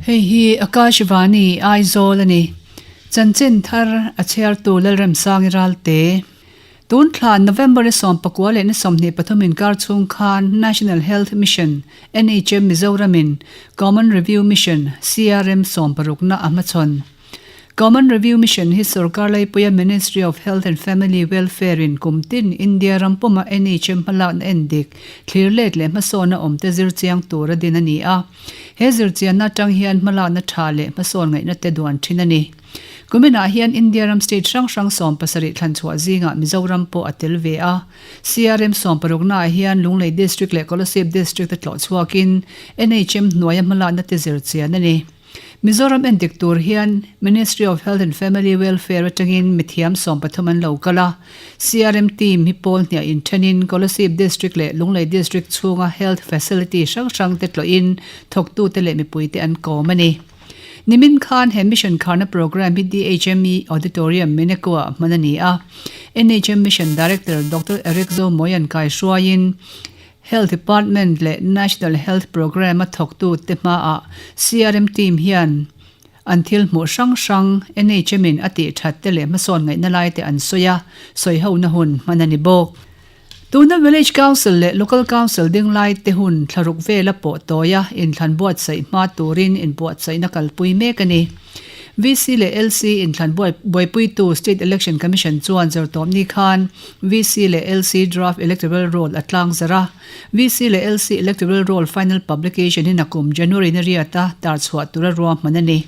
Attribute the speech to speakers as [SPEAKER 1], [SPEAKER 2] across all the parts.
[SPEAKER 1] Hei hi Akashvani Aizawl a ni. Chanchin thar a chhiartu Lalremsangi Ralte. Tun thla November ni 19 leh ni 23 inkar chhung khan National Health Mission, NHM, Mizoramin Common Review Mission, CRM, sawmparukna a hmachhawn. Common Review Mission hi sorkar laipuia Ministry of Health and Family Welfare in kum tin India ram puma NHM hmalakna endik, thlir let leh hmasawna awmte zir chiang tura din a ni a. He zirchianna atang hian hmalakna tha leh hmasawn ngaihna te duan thin a ni. Kuminah hian India ram state hrang hrang 70 thlan chhuah zingah Mizoram pawh a tel ve a. CRM sawmparuknaah hian Lunglei District leh Kolasib District te tlawh chhuakin NHM hnuaia hmalakna te zirchian a ni. Mizoram endik tur hian Ministry of Health and Family Welfare atangin mithiam 13 an lo kal a, CRM team hi pawl hniah inthenin Kolasib District leh Lunglei District chhunga health facility hrang hrang te tlawhin thawktute leh mipuite an kawm a ni. Nimin khan he mission kharna programme hi DHME Auditorium, Meneko-ah hman a ni a, NHM Mission Director Doctor Eric Zomawian kaihruaiin, Health Department leh National Health Programme a thawktute hmaah CRM team hian an thil hmuh hrang hrang NHM in a tih that te leh hmasawn ngaihna lai te an sawi a, sawiho-na hun hman a ni bawk. Tuna Village Council leh Local Council ding lai te hun thlaruk vela pawh tawia inthlan buatsaih hma turin inbuatsaihna kalpui mek a ni. VC leh LC inthlan buaipuitu State Election Commission chuan Zirtawpni khan VC leh LC Draft Electoral Roll a tlangzarh a. VC leh LC Electoral Roll Final Publication hi nakum January ni riata tarchhuah tura ruahman a ni.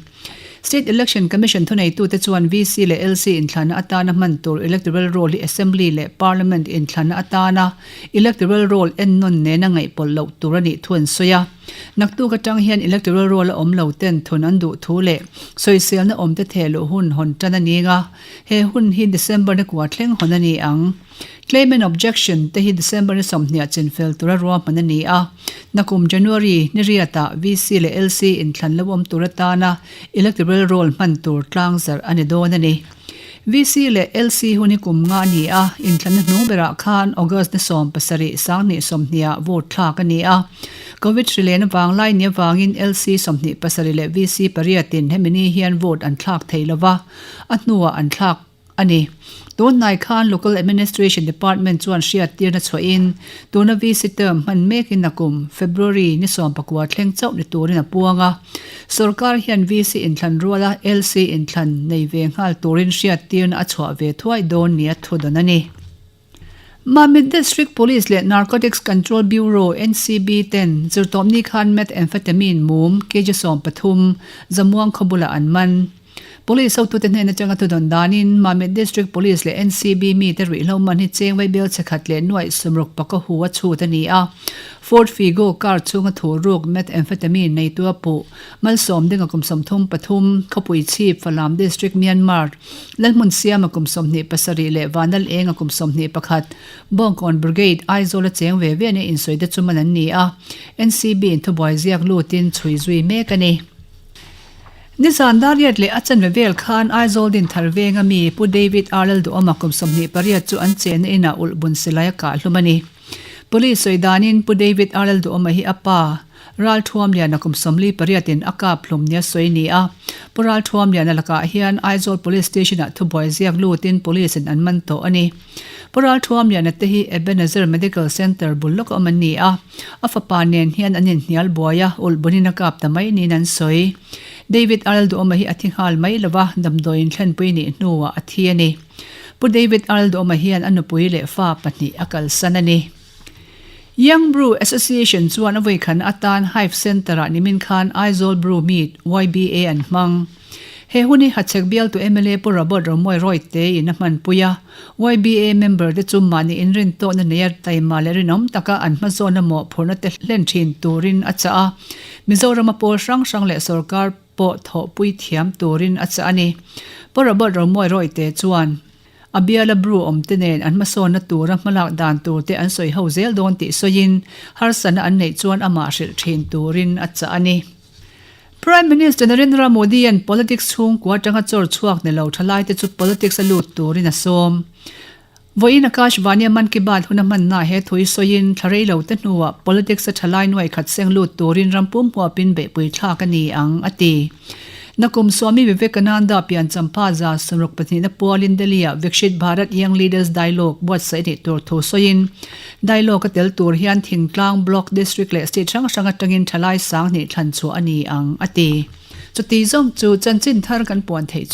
[SPEAKER 1] State Election Commission thuneitute chuan VC leh LC inthlanna atana hman tur Electoral Roll hi Assembly leh Parliament inthlanna atana Electoral Roll ennawn nena ngaihpawlh loh tur a nih thu an sawi a. Naktuk atang hian Electoral Roll a awm lo ten thun an duh thu leh sawiselna awmte theh luh hun hawn tan a ning a, he hun hi December ni kua thleng hawn a ni ang. Claim and Objection te hi December ni 20 ah chinfel tura ruahman a ni a, nakum January ni riatah VC leh LC inthlan lo awm tur atana Electoral Roll hman tur tlangzarh a ni dawn a ni. VC leh LC hun hi kum nga a ni a, inthlanna hnung berah khan August ni 17, 2020 ah vote thlak a ni a. Covid hri len avang lai ni avangin LC 27 leh VC pariatin hemi ni hian vote an thlak thei lo va, a hnuah an thlak a ni. Tunhnai khan Local Administration Department chuan hriattirna chhuahin tuna VC term hman mekin a kum February ni 19 thleng chauh ni turin a puang a. Sorkar hian VC inthlan ruala LC inthlan nei ve nghal turin hriattirna a chhuah ve thuai dawn nia thu dawn a ni. Mamit District Police leh Narcotics Control Bureau, NCB, ten zirtawpni khan methamphetamine mum kg 13 Zamuang khaw bulah an man. Police hotute hnen atanga thudawn danin Mamit District Police leh NCB mite ruihhlo man hi cheng vaibel chhe khat leh nuaih sumruk paka hu a chhut a ni a. Ford Figo car chhunga thu ruk methamphetamine neitu a puh Malsawm dinga kum 33, Khawpui Chhip, Falam District, Myanmar, Lalhmun Siama kum 27 leh Vanal Enga kum 21, Bawngkawn Brigade, Aizawl a cheng ve ve nia insawi te chu man an ni a. NCB in thubuai ziak lutin chhui zui mek a ni. Nizan Dariat leh a chanve vel khan Aizawl Dinthar venga mi Pu David R Lalduhawma kum 28 chu an chenna inah ulh bun silai a kah hlum a ni. Police sawi danin Pu David R Lalduhawma hi a pa Ralthuamliana kum 48 in a kap hlum nia sawi ni a. Pu Ralthuamliana lakah hian Aizawl Police Station ah thubuai ziak lutin Police in an man tawh a ni. Pu Ralthuamliana te hi Ebenezer Medical Centre bul lawk awm an ni a. A fapa nen hian an inhnial buai a, ulh bunin a kap ta mai niin an sawi. David Arlduhawma hi a thi nghal mai lo va, damdawiin thlenpui nih hnuah a thi a ni. Pu David Arlduhawma hian a nupui leh fa pahnih a kalsan a ni. Young Brew Association chuan a vawikhan atan Hive Centre-ah nimin khan Aizawl Brew Meet, YBA, an hmang. He hun hi Hachhek bialtu mla Pu Robert Romawi Royte in a hmanpui a. YBA member te chu mahni inrin tawhna neia taima leh rinawm taka an hmazawnna mawhphurhna te hlen thin turin a chah a. Mizorama pawl hrang hrang leh sorkar pawh thawhpui thiam turin a chah a ni. Pu Robert Romawi Royte chuan a biala bru awmte nen an hmasawnna tura hmalak dan tur te an sawi ho zel dawn tih sawiin harsatna an neih chuan amah hrilh thin turin a chah a ni. Prime Minister Narendra Modi-a'n politics chhungkua atanga chawr chhuak ni lo thalaite chu politics a lut turin a sawm. Vawiin Akashvani-a Mann Ki Baat hun a hmannaah he thu hi sawiin, thla rei lo te hnuah politics a thalai nuai khat seng lut turin ram pum huapin beihpui thlak a ni ang, a ti. Nakum Swami Vivekananda pianchampha za 62na pualin Delhi-ah Vikshit Bharat Young Leaders Dialogue buatsaih nih tur thu sawiin, Dialogue a tel tur hian thingtlang, block, district leh state hrang hrang atangin thalai sang hnih thlan chhuah a ni ang, a ti. Chuti zawng chu chanchin thar kan puan theih chu.